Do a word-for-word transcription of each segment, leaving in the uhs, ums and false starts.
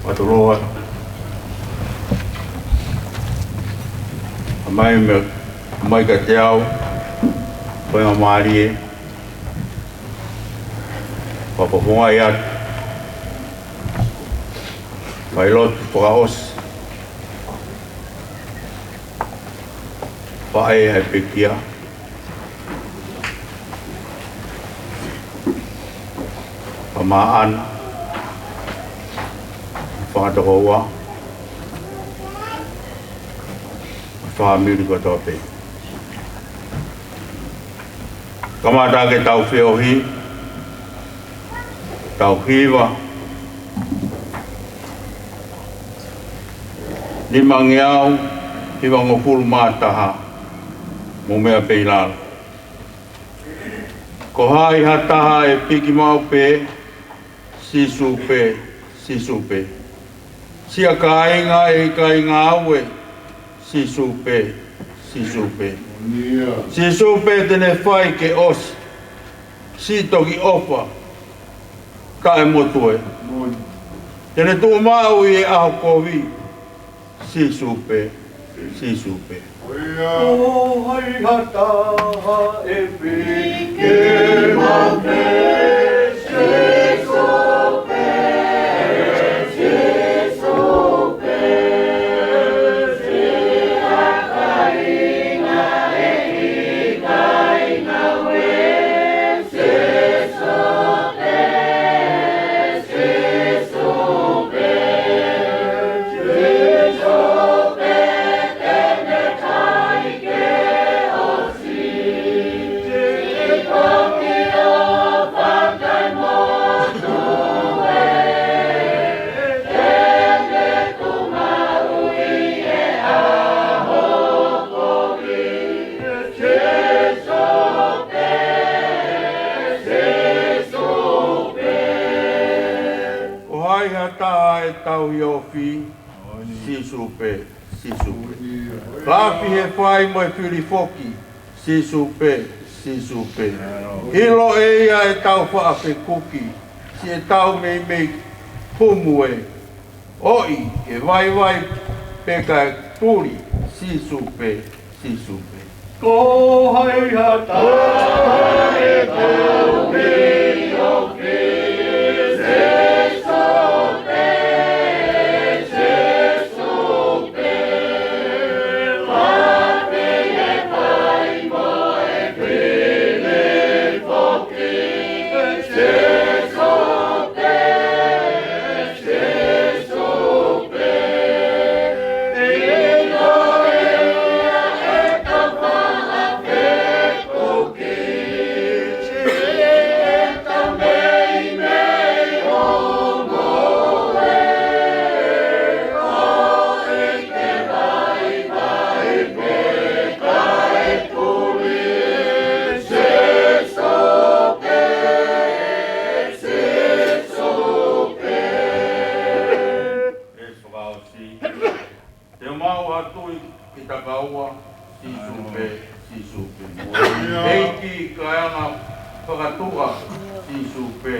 Atu loa. Amai me, amai ka te au, ko e mālie, papa fonga i atu. Fai lotu fakaʻosi. Faʻē ʻa e pekia. Kamaʻana. Fakatokoua. Fāmili kotoa pē. Kamata ke tau feohi. Tau hiva. Nimangeau, hivangofulu mā taha, mo meʻa pē ʻi lalo. Ko hai ha taha ʻe piki maʻu pē, Sīsū pē, Sīsū pē. Siʻa kāinga ʻe ʻikai ngāue, Sīsū pē, Sīsū pē. Sīsū pē te ne fai ke ʻosi, siʻi toki ʻofa, kae motuʻa. Te ne tuʻu maʻu ʻi he ʻaho kovi, Sīsū pē, Sīsū pē. Ko hai ha taha ʻe piki maʻu pē, Sīsū pē, Sīsū pē. Siʻa kāinga ʻe ʻikai ngāue, Sīsū pē, Sīsū pē, Sīsū pē, te ne fai ke ʻosi, siʻi toki ʻofa kae motuʻa, te ne tuʻu maʻu ʻi he ʻaho kovi. Sīsū pē, Sīsū pē. Ko hai ha taha ʻe tauhi ofi, Sīsū pē, Sīsū pē. Lafi he fai mo e fili foki, Sīsū pē, Sīsū pē. ʻIlo ʻe ia ʻetau faʻa fekuki, siʻi ʻetau meimei humu ē. ʻOi, ke vaivai pē kae tuli, Sīsū pē, Sīsū pē. Ko hai ha taha ʻe tauhi ofi, Sīsū pē, Sīsū pē. Lafi he fai mo e fili foki, Sīsū pē, Sīsū pē. ʻIlo ʻe ia ʻetau faʻa fekuki, siʻi ʻetau meimei humu ē. ʻOi, ke vaivai pē kae tuli, Sīsū pē, Sīsū pē. Te u maʻu ha tui ki he takaua, Sīsū pē, Sīsū pē. ʻEiki, kāinga fakatuʻa, Sīsū pē,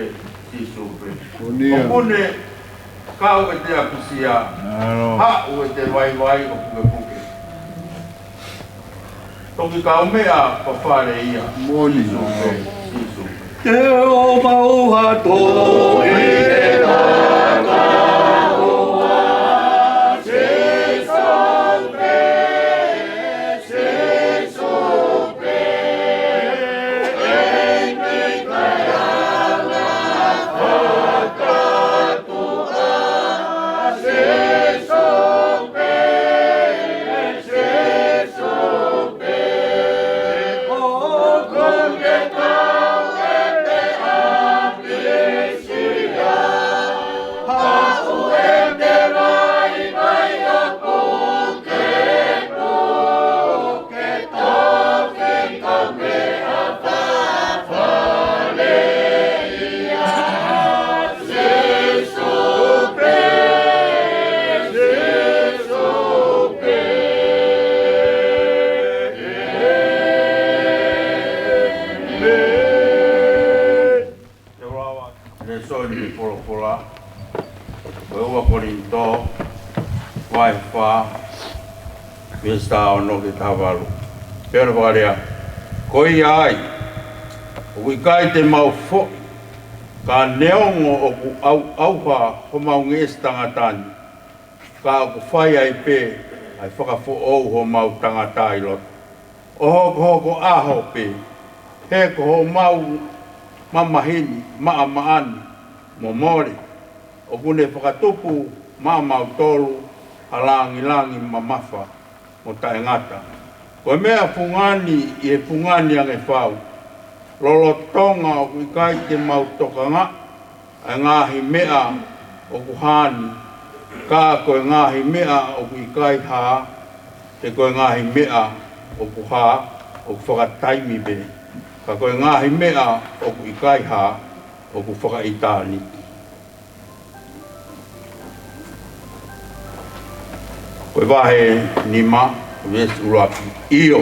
Sīsū pē. ʻOku ne kau ʻete ʻapisia, haʻu ʻete vaivai ʻo pukepuke. Toki kaumeʻa fafale ia. Moʻoni. Sīsū pē, Sīsū pē. Te u maʻu ha tui ki he takaua, Sīsū pē, Sīsū pē. ʻEiki, kāinga fakatuʻa, Sīsū pē, Sīsū pē. ʻOku ne kau ʻete ʻapisia, Ko e folofola, ko e ua Kolinitō, vahe fā, veesi taha ono ki he taha valu. Pea ʻoku fakalea: Ko ia ai, ʻoku ʻikai te mau foʻi, ka neongo ʻoku ʻauʻauha homau ngeʻesi tangata ni, ka ʻoku fai ai pē ʻa e fakafoʻou homau tangata ʻi loto. ʻO hokohoko ʻaho pē, he ko homau mamahi ni, maʻamaʻa ni, mo mole, ʻoku ne fakatupu maʻamautolu ha langilangi mamafa mo taʻengata. Ko e meʻa fungani ʻi he fungani ange fau, lolotonga ʻoku ʻikai te mau tokangaʻi ʻa e ngaahi meʻa ʻoku hā ni, ka ko e ngaahi meʻa ʻoku ʻikai hā, he ko e ngaahi meʻa ʻoku hā, ʻoku fakataimi pē, ka ko e ngaahi meʻa ʻoku ʻikai hā, ʻoku fakaʻitāniti. Ko e vahe nima, veesi ʻuluaki. ʻIo,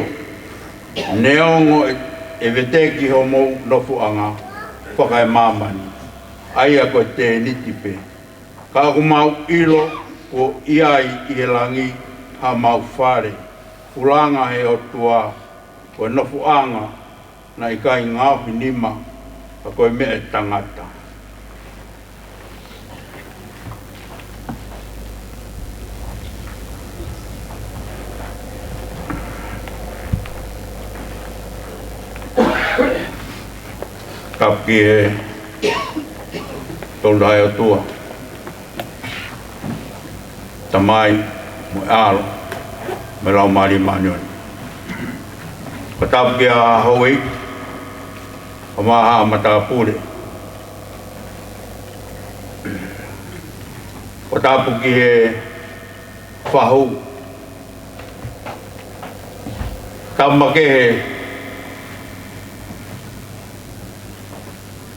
neongo ʻe, ʻe veteki homou nofoʻanga fakaemāmani, ʻa ia ko e tēniti pē, ka ʻoku mau ʻilo kuo ʻi ai ʻi he langi hamau fale, ʻulungaanga ʻe he ʻOtua, ko e nofoʻanga naʻe ʻikai ngaohi nima, ka ko e meʻa ʻa e tangata. Tapu ki he Tolu Tahaʻi ʻOtua, Tamai, mo e ʻAlo, mo e Laumālie Māʻoniʻoni. Fakatapu kia Houʻeiki, ʻa e mahaʻa matāpule. Fakatapu ki he fahu. Tapu makehe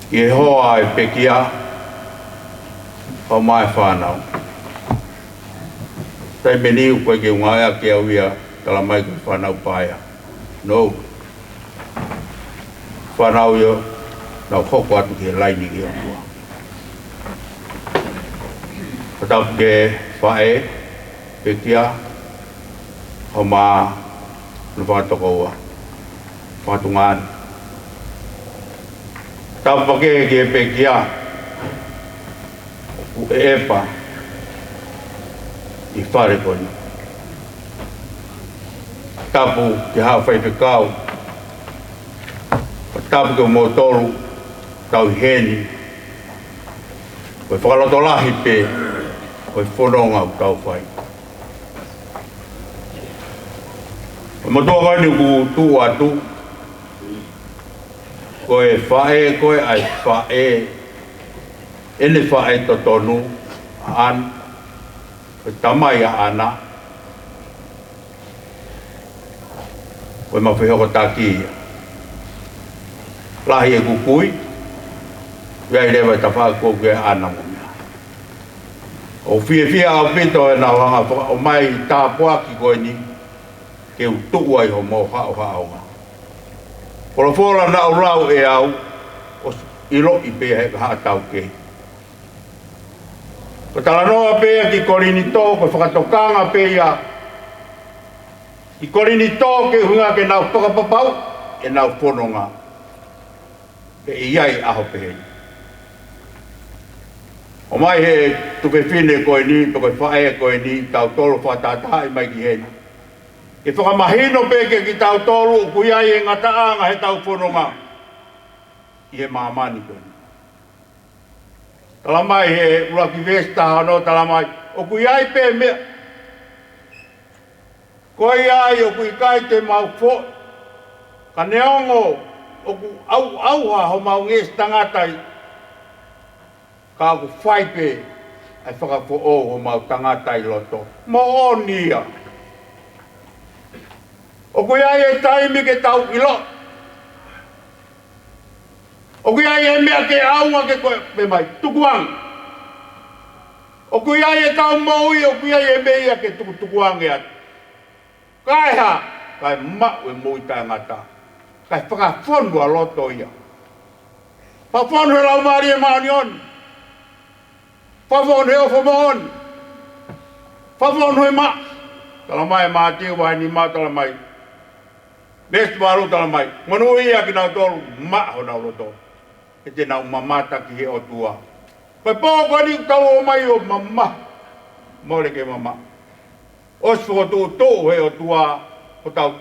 ki he hoa ʻo e pekia, ʻa e maʻu fānau. Taimi ni ʻoku ʻikai ke u ngāueʻaki au ia, talamai ko e fānau paea. No. Fānau ia, nau hoko atu ki he laini ki he ʻOtua. Fakatapu ki he faʻē, pekia, ʻa e maʻa, nofo fakatokoua, fakatungāne. Tapu makehe ki he pekia, ʻoku ʻepa ʻi fale ko eni. Tapu ki he haʻa faifekau. Tapu kimoutolu tau ʻi heni. Ko e fakalotolahi pē, ko e fononga ʻoku tau fai. Ko e motuʻa ko eni ʻoku tuʻu atu, ko e faʻē, ko e ʻai faʻē, ʻene faʻē totonu, ʻa ʻAna, ko e tamai ʻa ʻAna, ko e mafai hoko taki ia. Lahi ʻeku kui, ʻi ai leva e tafaʻaki ko ia ʻa ʻAna mo meʻa. ʻOku fiefia ʻaupito ʻenau hanga fakaʻomai tāpuaki ko eni, ke u tuʻu ai homou haʻohaʻonga. Folofola naʻa ku lau ʻe au, ʻosi ʻiloʻi pē ʻe he kakai haʻa taukei. Ko e talanoa pē ia ki Kolinitō, ko e fakatokanga pē ia ki Kolinitō, ke ʻuhinga ke nau fakapapauʻi ʻenau fononga. Pea ʻi ai ʻaho pehē ni. ʻOmai ʻe he tuofefine ko eni, pe ko e faʻē ko eni, tautolu fakatahatahaʻi mai ki heni, ke fakamahino pē kiate kitautolu ʻoku ʻi ai e ngataʻanga heʻetau fononga ʻi he māmani ko eni. Talamai ʻe he ʻuluaki veesi taha ono, talamai, ʻoku ʻi ai pē meʻa. Ko ia ai ʻoku ʻikai te mau foʻi, ka neongo ʻoku ʻauʻauha homau ngeʻesi tangata ni, ka ʻoku fai pē ʻa e fakafoʻou homau tangata ʻi loto. Moʻoni ia. ʻOku ʻi ai e taimi ke tau ʻilo. ʻOku ʻi ai e meʻa ke ʻaonga ke ko e pē mai, tukuange. ʻOku ʻi ai ʻetau moʻui, ʻoku ʻi ai e meʻa ia ke tukutukuange atu. Kae hā, kae maʻu e moʻui taʻengata. Kae fakafonu ʻa loto ia. Fakafonu ʻe he Laumālie Māʻoniʻoni. Fakafonu he ʻofa moʻoni. Fakafonu he maʻa. Talamai ʻe Mātiu vahe nima, talamai, veesi valu, talamai, monūʻia kinautolu ʻoku maʻa honau loto, he te nau mamata ki he ʻOtua. Ko e pō ko eni ʻoku tau ō mai ʻo mamahi, mole ke mamaʻo. ʻOsi fokotuʻutuʻu he ʻOtua hotau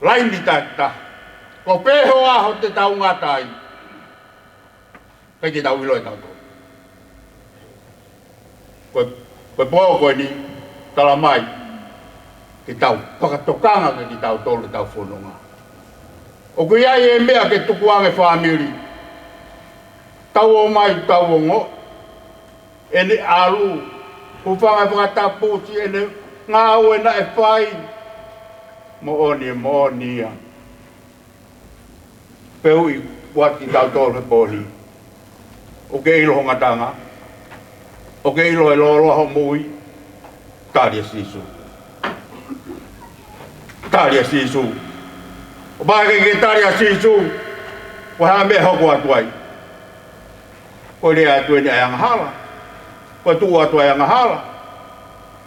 laine takitaha. Ko fē ho ʻaho te tau ngata ai, ʻikai ke tau ʻilo ʻe tautolu. Ko e, ko e pō ko eni, talamai ke tau fakatokanga kiate kitautolu ʻetau fononga. ʻOku ʻi ai e meʻa ke tukuange fāmili. Tau ō mai, tau ongoʻi ʻene ʻalu, hūfanga he fakatapusi, ʻene ngāue naʻe fai. Moʻoni, moʻoni ia. Fehuʻi atu kiate kitautolu he pō ni. ʻOkú ke ʻilo ho ngataʻanga? ʻOkú ke ʻilo e lōloa hoʻo moʻui? Tali ʻa Sīsū. Tali ʻa Sīsū. ʻO kapau ʻe ʻikai ke tali ʻa Sīsū, ko e hā e meʻa ʻe hoko atu ai? Ko e lea atu eni ʻa e angahala. Ko e tuʻu atu ʻa e angahala.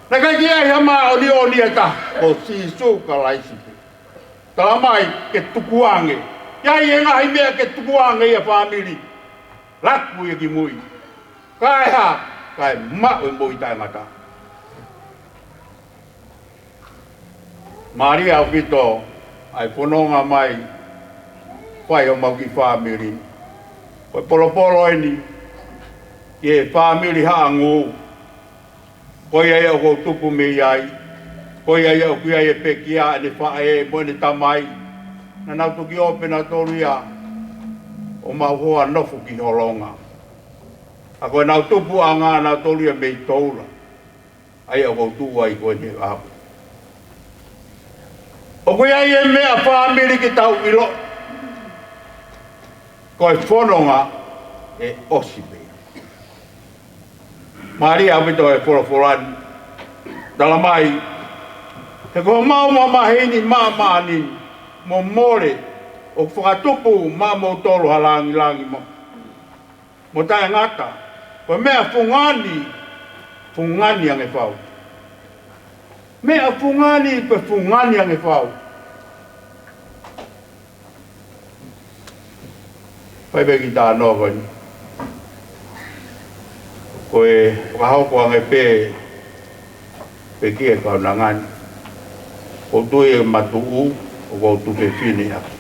Naʻe ʻikai ke ʻi ai ha māʻoniʻoni ʻe taha, ko Sīsū Kalaisi pē. Talamai ke tukuange. ʻI ai e ngaahi meʻa ke tukuange ia, fāmili. Laku ia ki mui. Kae hā? Kae maʻu e moʻui taʻengata. Mālie ʻaupito ʻa e fononga mai, fai homau kiʻi fāmili. Ko e polopolo eni ki he fāmili Haʻangū. Ko ia ia ʻoku ou tupu mei ai. Ko ia ia ʻoku ʻi ai e pekia, ʻene faʻē mo ʻene tamai. Naʻa nau toki ō pē nautolu ia ʻo maʻu hoa nofo ki Holonga. ʻA ko ʻenau tupuʻanga nautolu ia mei Toula. ʻA ia ʻoku ou tuʻu ai ko eni he ʻaho. ʻOku ʻi ai e meʻa, fāmili, ke tau ʻilo. Ko e fononga ʻe ʻosi pē. Mālie ʻaupito e folofola ni. Talamai, he ko homau mamahi ni maʻamaʻa ni, mo mole, ʻoku fakatupu maʻamoutolu ha langilangi mo, mo taʻengata. Ko e meʻa fungani, fungani ange fau. Meʻa fungani, ko e fungani ange fau. Fai pē kiʻi talanoa ko eni. Ko e fakahoko ange pē, pē ki he kaunanga ni. ʻOku ou tui e matuʻu, ʻoku ou tuʻu fefine ʻaki.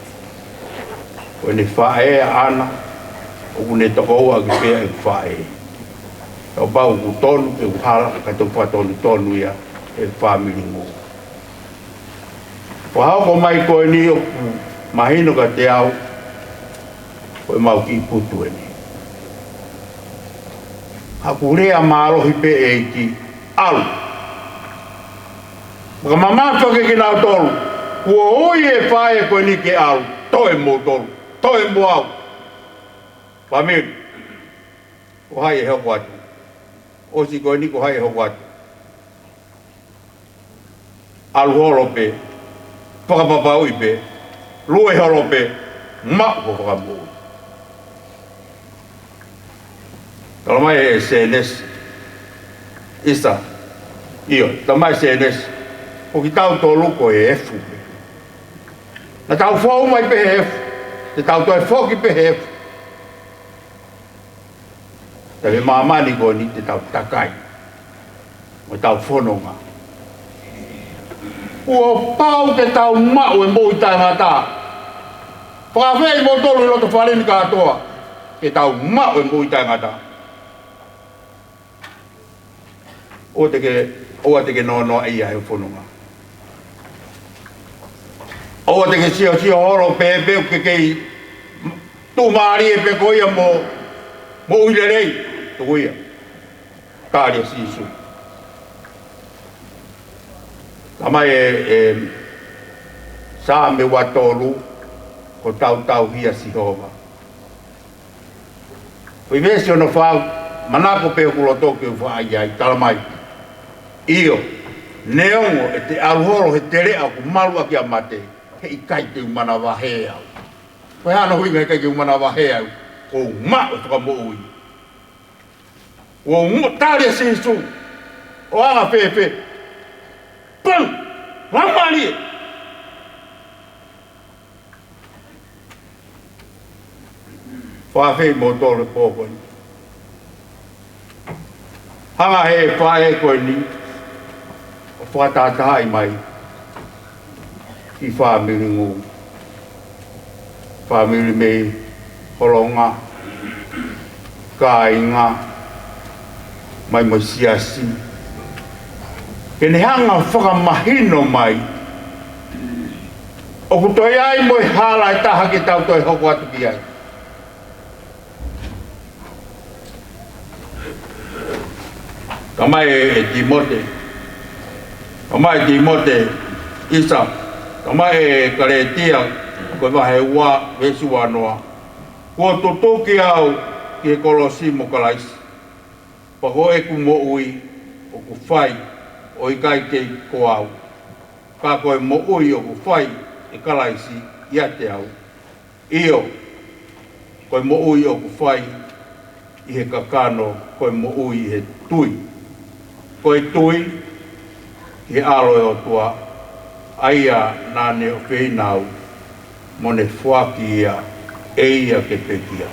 Ko ʻene faʻē ʻaʻana, ʻoku ne tokoua ʻaki pē ʻeku faʻē. Kapau ʻoku tonu ʻeku hala, ka tau fakatonutonu ia ʻe he fāmili Ngū. Fakahoko mai ko eni ʻoku mahino kiate au, ko ʻemau kiʻi putu eni. Haʻaku lea mālohi pē, ʻEiki, ʻalu. Fakamamafa kiate kinautolu, kuo ui e faʻē ko eni ke ʻalu, toe moutolu, toe mo au. Fāmili, ko hai ʻe hoko atu? ʻOsi ko eni, ko hai ʻe hoko atu? ʻAlu holo pē, fakapapauʻi pē, lue holo pē, maʻu ho fakamoʻui. Talamai ʻe Sēnesi, ʻisa, ʻio, talamai ʻe Sēnesi, ko kitautolu ko e efu pē. Naʻa tau fou mai pē he efu, te tau toe foki pē he efu. Taimi māmani ko eni te tau takai mo tau fononga. Kuo pau ke tau maʻu e moʻui taʻengata. Fakaafeʻi moutolu ʻi loto fale ni kātoa ke tau maʻu e moʻui taʻengata. ʻOua te ke, ʻoua te ke noanoa ia he fononga. ʻOua te ke siosio holo pē pe ʻoku ke kei tuʻumālie pē koe ia mo, moʻui lelei. Tuku ia. Tali ʻa Sīsū. Talamai ʻe, ʻe Saame ua tolu, ko e tautau hia Sihova. Ko e veesi hono fā, manako pē hoku loto ke u faʻa ʻi ai, talamai. ʻIo, neongo ʻete ʻalu holo he teleʻa ʻoku malu ʻaki ʻa mate, heʻikai te u manavahē au. Ko e hā hono ʻuhinga heʻikai ke u manavahē au? Kuo u maʻu e fakamoʻui. ʻO mo tali ʻe Sīsū, ʻo anga fēfē? Pau, Laumālie. Fakaafeʻi kimoutolu he pō ko eni. Hanga ʻe he faʻē ko eni ʻo fakatahatahaʻi mai ki he fāmili ngū, fāmili mei Holonga, kāinga, mai mo e siasi, ke ne hanga ʻo fakamahino mai ʻoku toe ʻi ai mo e hala ʻe taha ke tau toe hoko atu ki ai. Talamai ʻe Tīmote, talamai ʻe Tīmote, ʻisa, talamai ʻe Kalētia, ko e vahe ua, veesi uanoa: Kuo tutuki au ki he kolosi mo Kalaisi, pea ko ʻeku moʻui ʻoku fai, ʻoku ʻikai kei ko au, ka ko e moʻui ʻoku fai ʻe Kalaisi ʻiate au. ʻIo, ko e moʻui ʻoku fai ʻi he kakano, ko e moʻui ʻi he tui. Ko e tui ki he ʻAlo ʻo e ʻOtua, ʻa ia naʻa ne ʻofeina au, mo ne foaki ia ʻe ia ke pekia.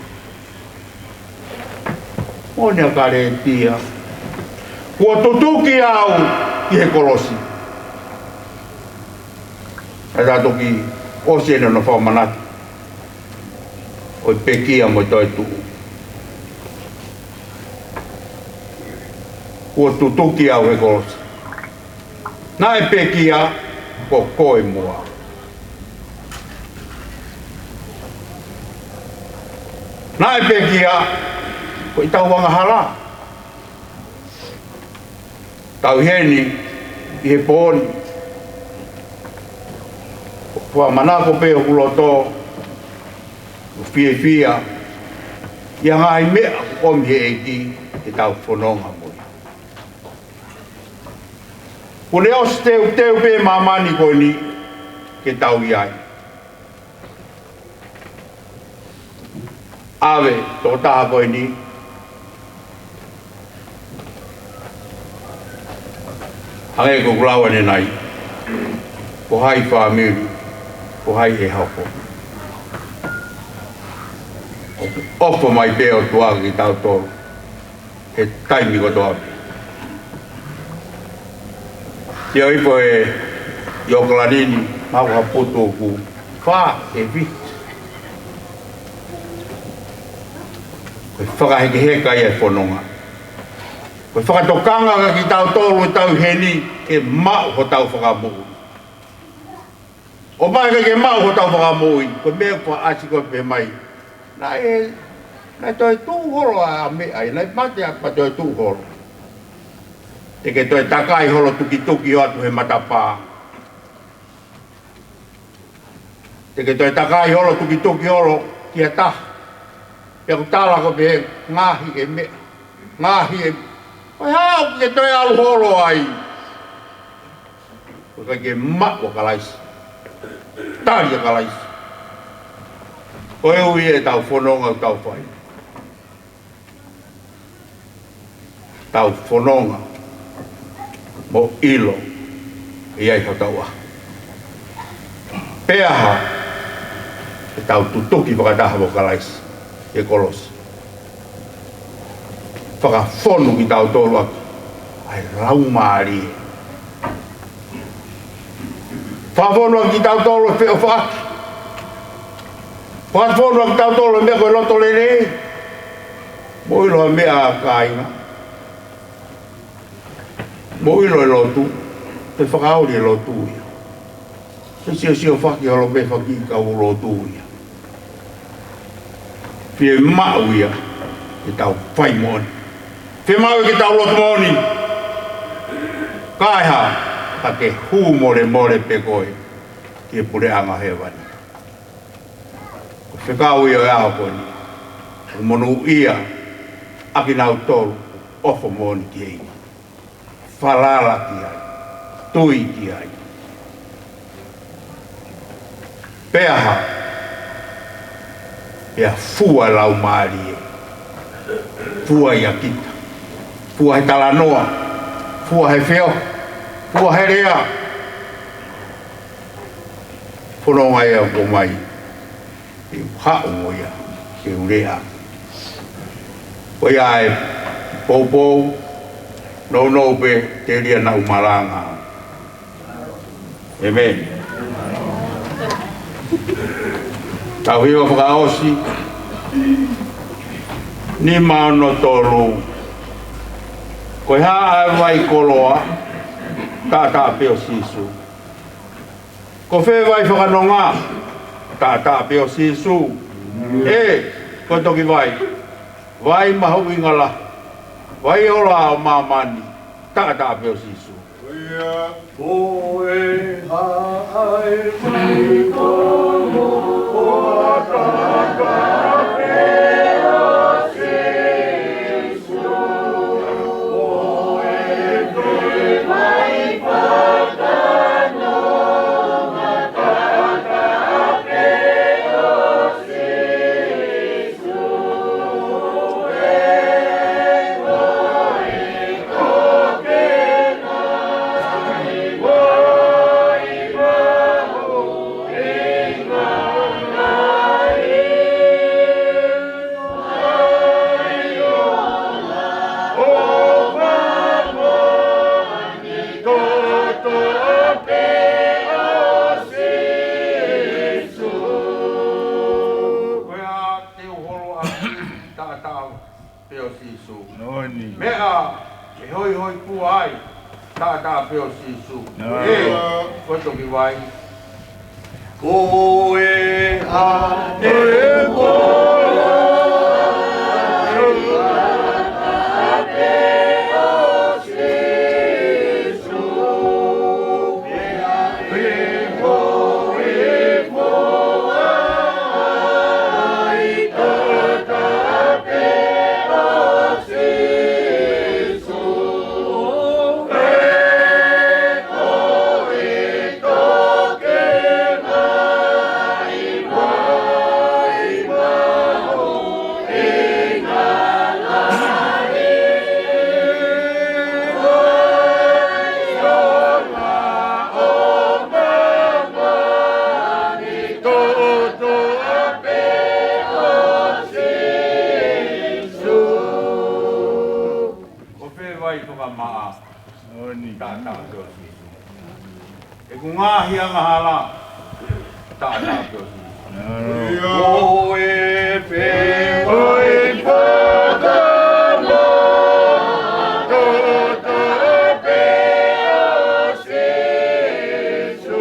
Moʻoni ʻa Kalētia, kuo tutuki au ki he kolosi. ʻA ia toki ʻosi eni hono fakamanatu ʻo e pekia mo e toetuʻu. Kuo tutuki au he kolosi. Naʻe pekia ko koe mo au. Naʻe pekia ko ʻetau angahala. Tau ʻi heni ʻi he pō ni, ʻoku fakamanako pē hoku loto, ʻoku fiefia ʻi he ngaahi meʻa kuo ʻomi ʻe he ʻEiki ke tau fononga mo ia. Kuo ne ʻosi teuteu pē māmani ko eni ke tau ʻi ai. ʻAve tokotaha ko eni, hangē ko ʻeku lau ʻanenai, ko hai fāmili, ko hai ʻe hoko. ʻOfa mai pē ʻOtua kiate kitautolu he taimi kotoa pē. Sio hifo ʻe ʻIokalani ni, maʻu ha putu ʻoku fā ʻe fiha. Ko e fakahekeheka ia e fononga. Ko e fakatokanga kiate kitautolu ʻoku tau ʻi heni ke maʻu hotau fakamoʻui. ʻOmai ke ke maʻu hotau fakamoʻui, ko e meʻa ʻoku ʻasi ko ē pē mai. Naʻe, naʻe toe tuʻu holo ʻa e meʻa, naʻe mate ʻa e pea toe tuʻu holo. Te ke toe takai holo tukituki ʻo ʻatu he matapā. Te ke toe takai holo tukituki holo ki ha taha. Pea ʻoku tala ko ē pē ngaohi e meʻa. Ngaohi e, ko e hā ʻoku ke toe ʻalu holo ai? Ko e ʻikai ke maʻu ʻa Kalaisi. Tali ʻa Kalaisi. Ko e ui ʻetau fononga ʻoku tau fai. Tau fononga mo ʻilo ʻe ʻi ai hotau ʻaho. Pea hā, ʻetau tutuki fakataha mo Kalaisi he kolosi. Fakafonu kitautolu ʻaki ʻa e Laumālie. Fakafonu ʻaki kitautolu ʻa e feʻofaʻaki. Fakafonu ʻaki kitautolu ʻa e meʻa ko e loto lelei. Mo ʻilo ʻa e meʻa ʻa kāinga. Mo ʻilo e lotu. Pea fakaoli e lotu ia. Pea siosiofaki holo pē faki kau lotu ia. Fiemaʻu ia ke tau fai moʻoni. Fiemaʻu ia ke tau lotu moʻoni. Kae hā, ka ke hū molemole pē koe ki he puleʻanga hēvani. Ko e fekau ia ʻo e ʻaho ko eni. Ko e monūʻia ʻa kinautolu ʻoku ʻofa moʻoni ki he ʻEiki. Falala ki ai. Tui ki ai. Pea hā, pea fua Laumālie. Fua ia kita. Fua he talanoa, fua he feohi, fua he lea. Fononga ia ʻoku ʻomai, ʻe haʻu mo ia ke u lea. Ko ia ʻe poupou, nounou pē, telia naʻa ku malanga. ʻĒmeni. Tau hiva fakaʻosi, nima ono tolu. Ko e hā ʻa e vai koloa? Taʻataʻa pē ʻo Sīsū. Ko fē vai fakanonga? Taʻataʻa pē ʻo Sīsū. ʻE, ko e toki vai, vai mahuʻinga lahi, vai ola ʻo māmani, taʻataʻa pē ʻo Sīsū. Ko e hā ʻa e vai koloa? Taʻataʻa pē ʻo Sīsū. Ko e toki vai fakanonga, taʻataʻa pē ʻo Ko ia te u holo atu, taʻataʻa pē ʻo Sīsū. Moʻoni. Meʻa ke hoihoifua ai, taʻataʻa pē ʻo Sīsū. ʻĒ, ko e toki vai. Ko e hā ʻa e vai koloa? Taʻataʻa pē ʻo Sīsū. Ko fē vai fakamaʻa? Moʻoni. Taʻataʻa pē ʻo Sīsū. ʻEku ngaahi angahala, taʻataʻa pē ʻo Sīsū. Ko e fē vai fakamaʻa? Taʻataʻa pē ʻo Sīsū.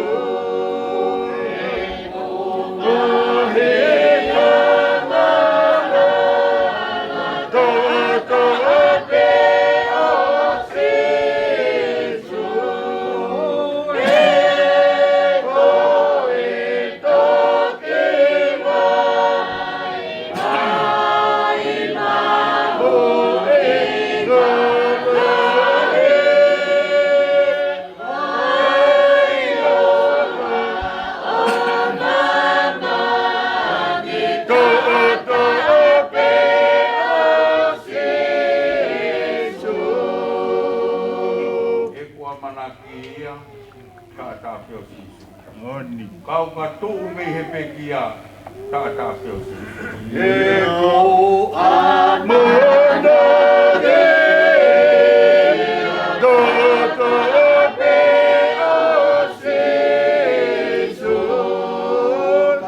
ʻEku ʻamanaki ia, taʻataʻa pē ʻo Sīsū. Moʻoni. Kau ka tuʻu mei he pekia, taʻataʻa pē ʻo Sīsū. ʻEku ʻamanaki ia, taʻataʻa pē ʻo Sīsū.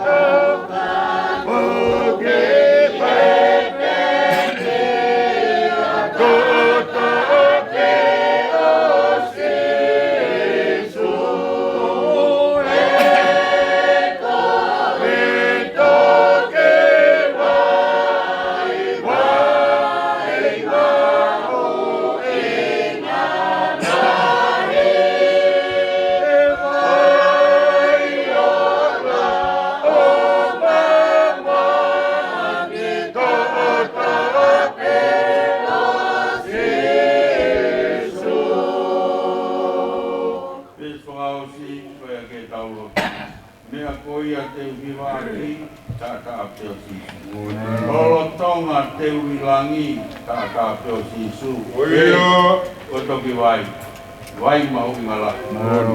Kau ka tuʻu mei he pekia, taʻataʻa pē ʻo Sīsū. Te ui langi, taʻataʻa pē ʻo Sīsū. ʻIo. Ko e toki vai, vai mahuʻinga lahi.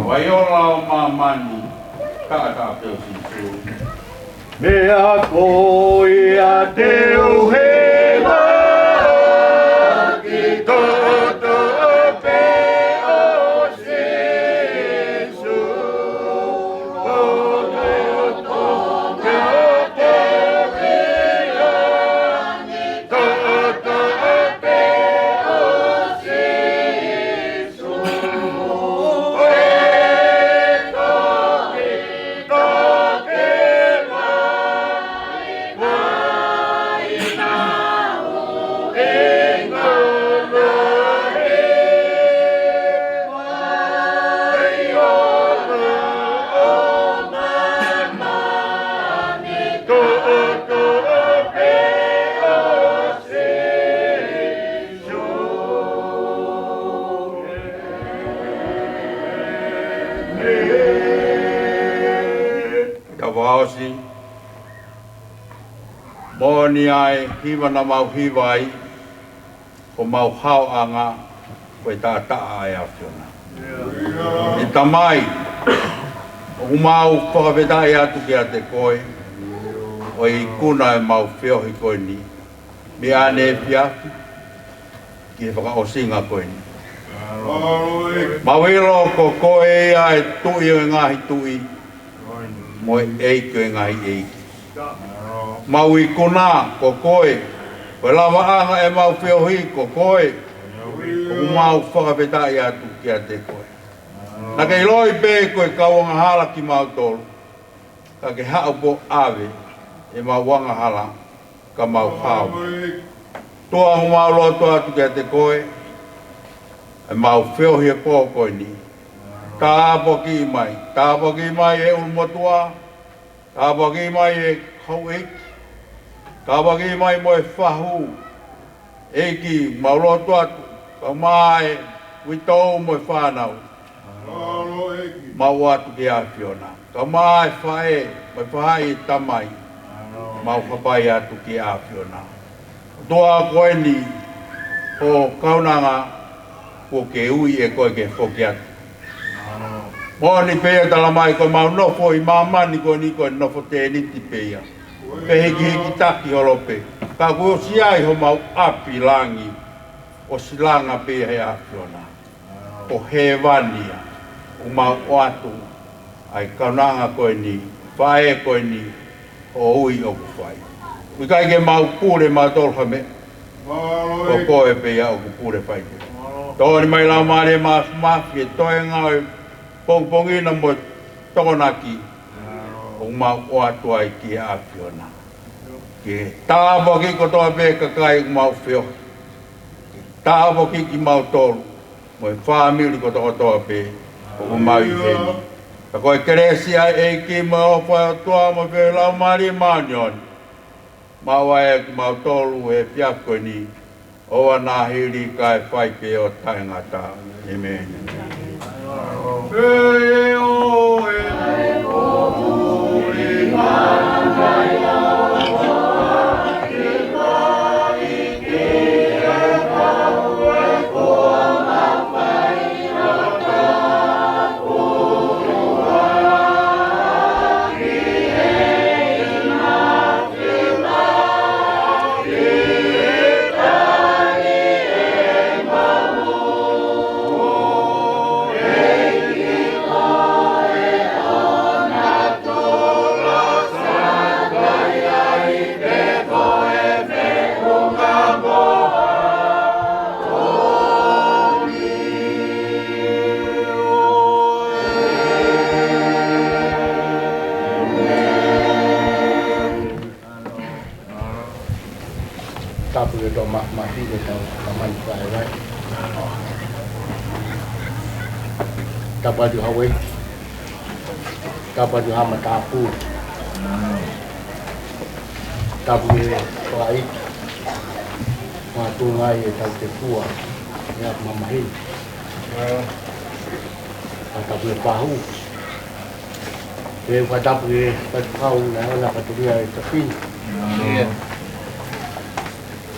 Vai ola ʻo māmani, taʻataʻa pē ʻo Sīsū. Meʻa ko ia te u hema ki toto pē ʻo Sīsū. Ka vaosi, moʻoni ʻa e hiva naʻa mau hiva ai, ko homau haoʻanga, ko e taʻataʻa ʻa e ʻAfiona. ʻE Tamai, ʻoku mau fakafetaʻi atu kiate koe, ʻo e ikuna ʻemau feohi ko eni, mei ʻanefia ki he fakaʻosinga ko eni. Mau ʻilo ko koe ia ʻa e Tuʻi ʻo e ngaahi tuʻi, mo e ʻEiki ʻo e ngaahi ʻeiki. Mau ikuna ko koe, ko e lavaʻanga ʻemau feohi ko koe, ʻoku mau fakafetaʻi atu kiate koe. Naʻa ke ʻiloʻi pē ko e kau angahala kimautolu, ka ke haʻu pē ʻo ʻave ʻemau angahala ka mau hao. ʻOtua, ʻoku mau lotu atu kiate koe, ʻemau feohi he pō ko eni. Tāpuakiʻi mai, tāpuakiʻi mai e ʻulumotuʻa, tāpuakiʻi mai e houʻeiki, tāpuakiʻi mai mo e fahu, ʻEiki, mau lotu atu, kae ʻumaʻā e uitou mo e fānau. Mau ʻoatu ki he ʻAfiona. Kae ʻumaʻā e faʻē, mo e faʻahi, ʻe Tamai. Mau hapai atu ki he ʻAfiona. ʻOtua, ko eni hoʻo kaunanga, kuo ke ui ʻe koe ke foki atu. Moʻoni pē ʻoku tala mai ko ʻemau nofo ʻi māmani ko eni ko e nofo tēniti pē ia. Pe hikihikitaki holo pē. Ka kuo ʻosi ʻi ai homau ʻapi langi, ʻosi langa pē ia he ʻAfiona. Ko hēvani ia, ʻoku mau ʻoatu ʻa e kaunanga ko eni, faʻē ko eni, ʻo ui ʻoku fai. ʻOku ʻikai ke mau pule mautolu ha meʻa. Ko koe pē ia ʻoku pule fai pē. Tokoni mai Laumālie Māfimafi, ʻe toe ngāue pongipongi na mo e Tokonaki, ʻoku mau ʻoatu ai ki he ʻAfiona. Ke tāpuakiʻi kotoa pē kakai ʻoku mau feohi. Ke tāpuakiʻi kimautolu mo e fāmili kotokotoa pē ʻoku mau ʻi heni. Ka ko e kelesi ʻa e ʻEiki mo e ʻofa ʻa e ʻOtua mo e feohi ʻa e Laumālie Māʻoniʻoni, maʻu ʻa kimautolu he efiafi ko eni, ʻo ʻaneafi kae fai pē ʻo taʻengata. ʻĒmeni. Tapu ʻi he toʻa ma-, mafine tau kamani fai vai. Tapu atu Hauei. Tapu atu Haʻamatapu. Tapu ʻi he toʻa ʻi. Mātuʻa ngai e tau te kua. Ia mamahi. Tapu ʻi he pahu. Ke fakatapu ʻi he faifekau naʻe ʻoange ʻa e fatongia ʻe Tafini. Ia.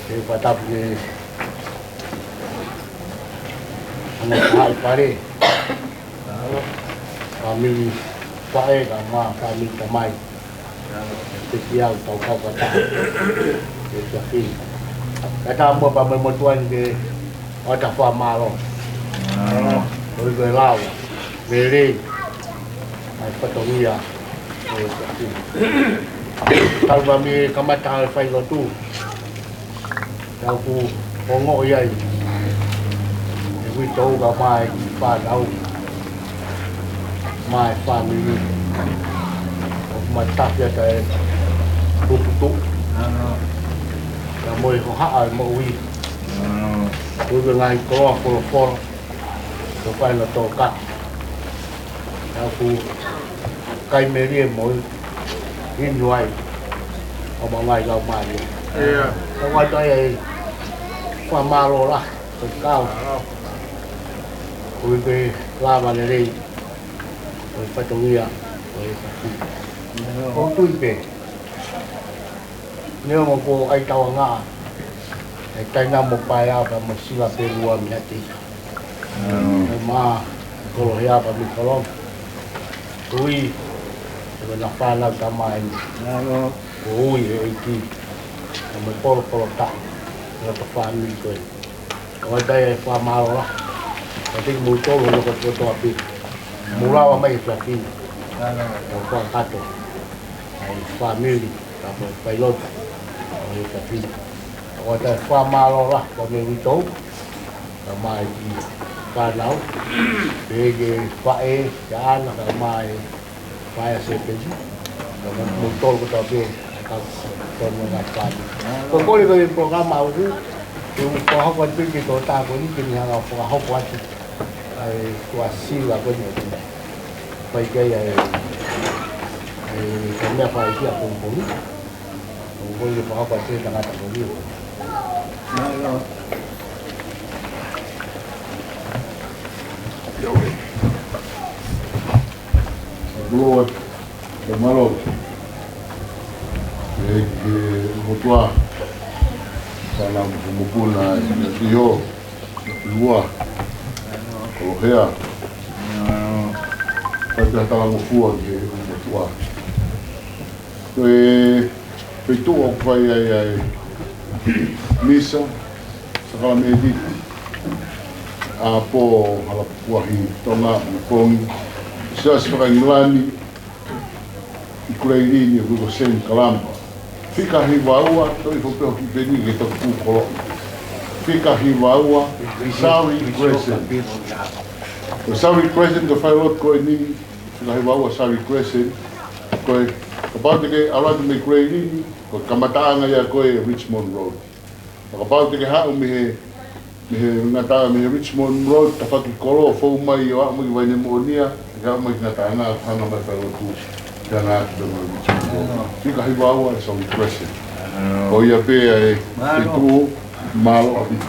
Ke fakatapu ki he ongo haʻi pale, fāmili faʻē kae ʻumaʻā fāmili tamai. Pea ki he kau tau kau fakataha he efiafi ni. Kae ʻatā muʻa pea mo e motuʻa ni ke ʻoatu e fakamālō. Koeʻuhi ko e lau lelei ʻa e fatongia ʻo e efiafi ni. Talu mei he kamata ʻa e failotu, naʻá ku ongoʻi ai e uitou kae ʻumaʻā e kiʻi fānau mo e fāmili ʻoku matafi atu e puputuʻu pea mo e hohaʻa e moʻui. Koeʻuhi ko e ngaahi koloa folofola ʻoku fai ʻi he tokolahi. Naʻá ku kai melie mo inu ai ʻa e ngaahi laumālie. ʻIo. Naʻá ku ʻoatu ai e fakamālō lahi ki he kau. Koeʻuhi ko e lava lelei ʻo e fatongia ʻo e efiafi ni. ʻIo. ʻOku ou tui pē, neongo kuo ʻai tauangaʻa e Taina mo Paea pea mo Sila pē ʻe ua mei ha teʻeki ʻo e maʻa Kolohea pea mo Kolonga. Ui, ʻe ʻena fānau tamai ni. Kuo ui ʻe he ʻEiki, ʻa e polo polo taʻu, ʻa e loto fāmili ko ē. ʻOatu ai e fakamālō lahi kiate kimoutolu hono kotoa pē. Mou lava mai he efiafi ni. Tau fakakakato ʻa e fāmili, kae ʻumaʻā e failotu ʻo e efiafi ni. ʻOatu e fakamālō lahi pea mo e uitou, kae ʻumaʻā e kiʻi fānau, pehē ki he faʻē, ʻa ʻAna, kae ʻumaʻā e faʻē ʻa Sēpesi, kae ʻumaʻā kimoutolu kotoa pē, ʻa e kau tonu ngaahi fāmili. Ko e kole ko e polokalama ʻoku, ʻoku fakahoko atu pē ki he tō tā ko eni ke ne hanga ʻo fakahoko atu ʻa e tuʻa Sila ko eni ʻoku fai ki ai ʻa e, ʻa e, ʻa e meʻa fai ki he pongipongi. ʻOku ou kole ke fakahoko atu he tangata ko eni. Mālō. Lord, the Malo, e, e, motuʻa, fānau mo e mokopuna, e, ʻio, lua, Kolohea, fai pē ha talangofua ki he motuʻa. Ko e feituʻu ʻoku fai ai ʻa e misa, sākalamēniti, ʻapō, hala puahi Tonga, mo e pongi, siasi faka-ʻIngilani ʻi Kuleilini, ʻoku ui ko Saint Columba. Fika hiva ua, toki foki pē ho kiʻi peni ke toki pūkoloʻi. Fika hiva ua, Surrey Crescent. Ko Surrey Crescent, ko e failotu ko eni, fika hiva ua Surrey Crescent. Ko e, kapau te ke ʻalu atu mei Kuleilini, ko e kamataʻanga ia ko ē Richmond Road. Kapau te ke haʻu mei he, mei he ngataʻanga mei he Richmond Road, tafaʻaki kolo, fou mai ʻo aʻu mai ki Vainemoʻonia, ke aʻu mai ki he ngataʻanga, hanga mai failotu, ke hanga atu pē mo e Richmond Road. Fika hiva ua ʻa e Surrey Crescent. Ko ia pē ʻa e feituʻu, mālō ʻaupito.